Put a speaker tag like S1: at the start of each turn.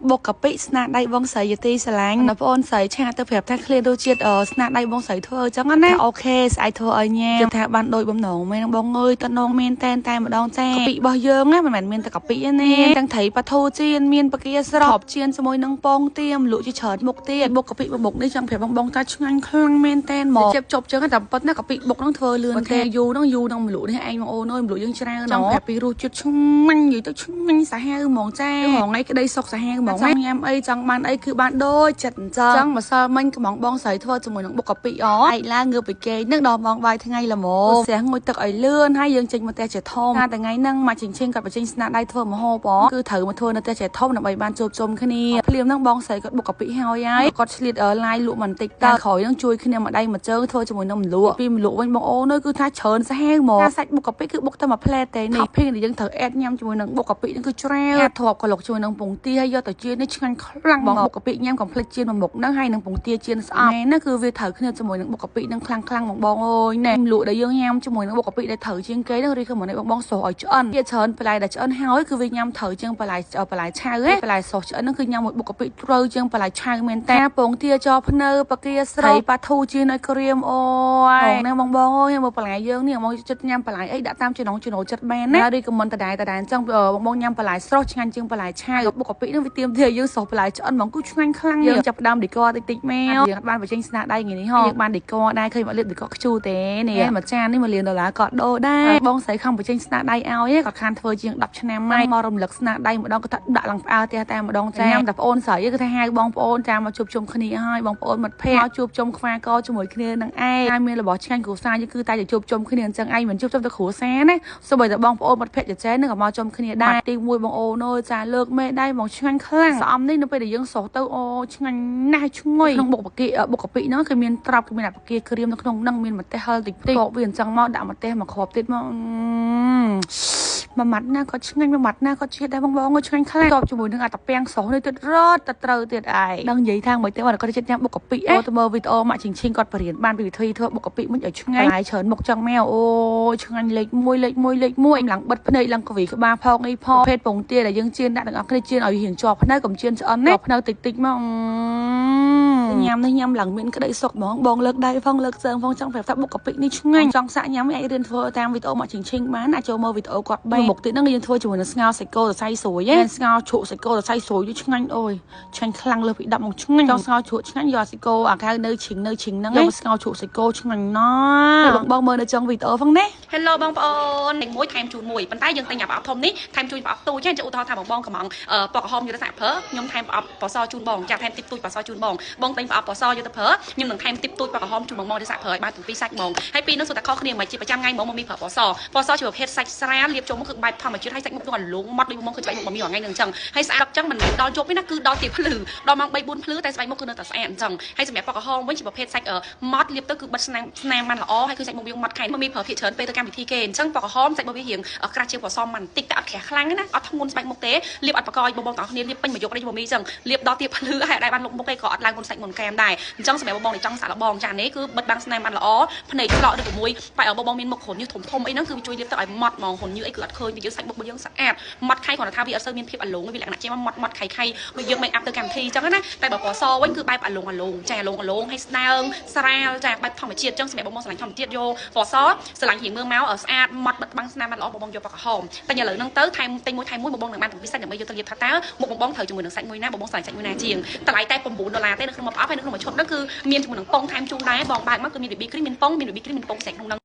S1: បុកកាពិស្នាដៃបងស្រីយទីស្រឡាញ់បងប្អូនស្រី chat ទៅប្រាប់ថាឃ្លានរសជាតិស្នាដៃបងស្រីធ្វើអញ្ចឹងណាOK ស្អែកធ្វើឲ្យញ៉ាំថាបានដូចបំណងមែនបងអើយតនងមានតែនតែម្ដងចាកាពិរបស់យើងណាមិនមែនមានតែកាពិទេណាទាំងត្រីប៉ាធូជៀនមានបកាស្រប់ជៀនជាមួយនឹងពងទាមលក់ជាច្រើនមុខទៀតបុកកាពិមួយបុកនេះចង់ប្រាប់បងបងថាឆ្ងាញ់ខ្លាំងមែនតែនហ្មងជិបជប់ចឹងតែប៉ុតណាកាពិបុកហ្នឹងធ្វើលឿនទេយូរហ្នឹងយូរហ្នឹងមលក់នេះឯងបងអូនអើយមលក់យើងច្រើនចង់ប្រាប់ពីរសជាតិឆ្ងាញ់និយាយទៅឆ្ងាញ់សាហាវហ្មងចារងថ្ងៃក្តីសុខសាហាវហ្មងចង់ញ៉ាំអីចង់បានអីគឺបានដូចចិត្តអញ្ចឹងចង់ម្សិលមិញកំងបងស្រីធ្វើជាមួយនឹងបុកកាពិអឯកឡើងងើបពីគេងនឹងដល់ម៉ោងបាយថ្ងៃល្មមស្ទះងុយទឹកឲ្យលឿនហើយយើងចេញមកផ្ទះជាធំតែថ្ងៃហ្នឹងមកជិងឈៀងគាត់បញ្ចេញស្នាដៃធ្វើម្ហូបគឺត្រូវមកធ្វើនៅផ្ទះជាធំដើម្បីបានជួបជុំគ្នាភ្លាមហ្នឹងបងស្រីគាត់បុកកាពិហើយហើយគាត់ឆ្លៀតឡាយលក់បន្តិចតើក្រោយហ្នឹងជួយគ្នាមួយដៃមួយជើងធ្វើជាមួយនឹងមលក់ពីមលក់វិញបងអូនគឺថាច្រើនសាហាវហ្មងសាច់បុកកាពិគឺបុកតែមួយផ្លែទេនេះភីងដែលយើងត្រូវអេតញ៉ាំជាមួយនឹងបុកកាពិហ្នឹងគឺច្រើនទ្រាប់ក្លុកជាមួយនឹងពងទាហើយយកទៅចៀននេះឆ្ងាញ់ខ្លាំងបងបុកកាពិញ៉ាំកុំភ្លេចចៀនមួយមុខហ្នឹងហើយនឹងពងទាចៀនស្អប់ណាគឺវាត្រូវគ្នាជាមួយនឹងបុកកាពិហ្នឹងខ្លាំងខ្លាំងបងបងអើយណែលក់ដែលយើងញ៉ាំជាមួយនឹងបុកកាពិដែលត្រូវជាងគេហ្នឹងរីកមកនេះបងបងស្រោះឲ្យឆ្អិនវាច្រើនបន្លែដែលឆ្អិនហើយគឺវាញ៉ាំត្រូវជាងបន្លែបន្លែឆៅហ៎បន្លែស្រស់ឆ្អិនហ្នឹងគឺញ៉ាំមួយបុកកាពិត្រូវជាងបន្លែឆៅមែនតាពងទាចភ្នៅបកាស្រោប៉ាធូជានៅក្រៀមអូយហ្នឹងបងបងអើយមើលបន្លែយើងនេះបងចិត្តញ៉ាំបន្លែអីដាក់តាមចំណងចំណូលចិត្តបានណារីកមិនដដែលដដែលអញ្ចឹងបងបងញ៉ាំបន្លែស្រស់ឆ្ងាញ់ជាងបន្លែឆៅបុកកាពិហ្នឹងវាទៀមទាយើងស្រស់បន្លែឆ្អិនហ្មងគឺឆ្ងាញ់ខ្លាំងយើងចាប់ដើមឌីកតិចតិចមកយើងបានបញ្ចេញស្នាដៃថ្ងៃនេះហ៎យើងបានឌីកដែរឃើញមកលៀបឌីកខ្ជូទេនេះមួយចាននេះ1លានដុល្លារក៏ដូរដែរបងស្រីខំបញ្ចេញស្នាដៃឲ្យគាត់ខានធ្វើជាង10ឆ្នាំហើយមករំលឹកស្នាដៃម្ដងគាត់ថាដាក់ឡើងផ្អើលផ្ទះតែម្ដងចាញ៉ាំតែប្អូនស្រីគឺថាហៅបងប្អូនចាំមកជួបជុំគ្នាហើយបងប្អូនមិត្តភ័ក្តិមកជួបជុំខ្វាកជាមួយគ្នានឹងឯងហើយមានរបស់ឆ្ងាញ់គ្រួសារយើងគឺតែជួបជុំគ្នាអញ្ចឹងឯងមិនជួបជុំតែគ្រួសារណាសូម្បីតែបងប្អូនមិត្តភ័ក្តិចែនឹងក៏មកជុំគ្នាដែរទី1បងអូនអើយចាលើកមេដៃមកឆ្ងាញ់ខ្លាំងស្អំនេះនៅពេលដែលយើងស្រោះទៅអូឆ្ងាញ់ណាស់ឈ្ងុយក្នុងបុកបកាបុកកាពិហ្នឹងគឺមានត្រាប់គឺមានអាបកាក្រៀមនៅក្នុងហ្នឹងមានម្ទេសហិលតិចតិចកវាអញ្ចឹងមកដាក់ម្ទេសមកគ្រាប់ទៀតមកមួយម៉ាត់ណាក៏ឆ្ងាញ់មួយម៉ាត់ណាក៏ជាតិដែរបងបងឆ្ងាញ់ខ្លាំងតបជាមួយនឹងអាតាពាំងស្រស់នេះទៀតរត់តែត្រូវទៀតឯងដឹងនិយាយថាមិនទេគាត់គាត់ចិត្តញ៉ាំបុកកាពិអូទៅមើលវីដេអូម៉ាក់ឈិងឈិងគាត់បរៀនបានពីវិធីធ្វើបុកកាពិមិនឲ្យឆ្ងាញ់ហើយច្រើនមុខចឹងមកអូឆ្ងាញ់លេខ1លេខ1លេខ1ឡើងបិទភ្នែកឡើងកវីក្បាលផងអីផងភេទពងទាដែលយើងចៀនដាក់ទាំងអស់គ្នាចៀនឲ្យរៀងជាប់ភ្នែកកុំចៀនឆ្អិនណាភ្នែកតិចតិចមកញ៉ាំនេះញ៉ាំឡើងមានក្តីសុខហ្មងបងលើកដៃផងលើកជើងផងចង់ប្រាប់ថាបុកកាពិនេះឆ្ងាញ់ចង់សាក់ញ៉ាំអាចរៀនធ្វើតាមវីដេអូម៉ាក់ឈិងឈិងបានអាចចូលមើលវីដេអូគាត់បានមុខទៀតហ្នឹងយើងធ្វើជាមួយនឹងស្ងោរសាច់គោសរសៃស្រួយស្ងោរជ្រក់សាច់គោសរសៃស្រួយឆ្ងាញ់អូយឆ្ងាញ់ខ្លាំងលើសពី10មកឆ្ងាញ់ចង់ស្ងោរជ្រក់ឆ្ងាញ់យកសាច់គោអាកៅនៅឈិងនៅឈិងហ្នឹងយកស្ងោរជ្រក់សាច់គោឆ្ងាញ់ណាស់បងបងមើលនៅចុងវីដេអូផងណា
S2: Hello បងប្អូនមួយថែមជូនមួយប៉ុន្តែយើងទិញអាប្រអប់ធំនេះថែមជូនប្រអប់ទូចចឹងឧទាហរណ៍ថាបងបងកំងពណ៌ក្រហមយកទៅសាក់ប្រើខ្ញុំថែមប្រអប់ពណ៌សជូនបងចាថែមទីបទូចពណ៌សជូនបងបងទិញប្រអប់ពណ៌សយកទៅប្រើខ្ញុំនឹងថែមទីបទូចពណ៌ក្រហមជូនបងបងទៅសាក់ប្រើឲ្យបានទាំងពីរសាច់ហ្មងហើយពីរនោះសុទ្ធតែខុសគ្នាមិនជាប្រចាំថ្ងៃហ្មងមកមានប្រើពណ៌សពណ៌សជាប្រភេទសាច់ស្រាលលាបចូលមកគឺបែបធម្មជាតិហើយសាច់មុខនោះអាលងម៉ត់ដូចមកគឺស្បែកមុខមកមានថ្ងៃនឹងអញ្ចឹងហើយស្អាតអញ្ចឹងមិនមែនដល់យប់ទេណាគឺដល់ទីភ្លឺដល់ម៉ោង3 4ភ្លឺតែស្បែកមុខគឺនៅតែស្អាតអញ្ចឹងហើយសម្រាប់ពណ៌ក្រហមវិញជាប្រភេទសាច់ម៉ត់លាបទៅគឺបិទស្នាមស្នាមបានល្អហើយគឺសាច់មុខយើងម៉ត់ខែមកមានប្រើភាគច្រើនពេលទៅកម្មវិធីគេអញ្ចឹងពណ៌ក្រហមសាច់របស់វារៀងក្រាស់ជាងពណ៌សមិនបន្តិចតែអត់ក្រាស់ខ្លាំងណាអត់ធ្ងន់ស្បែកមុខទេលាបអត់បកយបងបងទាំងអស់គ្នាលាបពេញមួយយប់នេះបងមីអញ្ចឹងលាបដល់ទៀតភ្លឺហើយអត់ដែរបានលុបមុខទេក៏អត់ឡើងមុនសាច់មុនកែមដែរអញ្ចឹងសម្រាប់បងបងដែលចង់សាកល្បងចានេះគឺបិទបាំងស្នាមបានល្អភ្នែកឆ្លក់ឬក៏មួយបែបបងបងមានមុខគ្រុនញើសធំធំអីហ្នឹងគឺវាជួយលាបទៅឲ្យម៉ត់ហ្មងគ្រុនញើសអីគឺអត់ឃើញវាយើងសាច់មុខរបស់យើងស្អាតម៉ត់ខៃគ្រាន់តែថាវាអត់សូវមានភាពអាលងវាលក្ខណៈជាម៉ត់ម៉ត់ខៃខៃដូចយើង make up ទៅកម្មវិធីអញ្ចឹងណាតែបើពណ៌សវិញគឺបែបអាលងអាលងចាអាលងអាលងហើយស្ដើងស្រាលចាបែបធម្មជាតិអញ្ចឹងសម្រាប់បងបងស្រឡាញ់ធម្មជាតិយកពណ៌សស្រឡាញ់រៀងមើលមកស្អាតម៉ត់បិទបាំងស្នាមបានល្អបងបងយកពណ៌ក្រហមតែឥឡូវហ្នឹងទៅថែមទិញមួយថែមមួយបងបងនឹងបានទាំងពីរសាច់ដើម្បីយកទៅលាបថាតើមុខបងបងត្រូវជាមួយនឹងសាច់មួយណាបងបងស្រឡាញ់សាច់មួយណាជាងតម្លៃតែ9ដុល្លារទេនៅក្នុងមួយប្រអប់ហើយនៅក្នុងមួយឈុតហ្នឹងគឺមានជាមួយនឹងពងថែមជូនដែរបងបើកមកគឺមាន BB cream មានពងមាន BB cream មានពងស្រែកក្នុងហ្នឹង។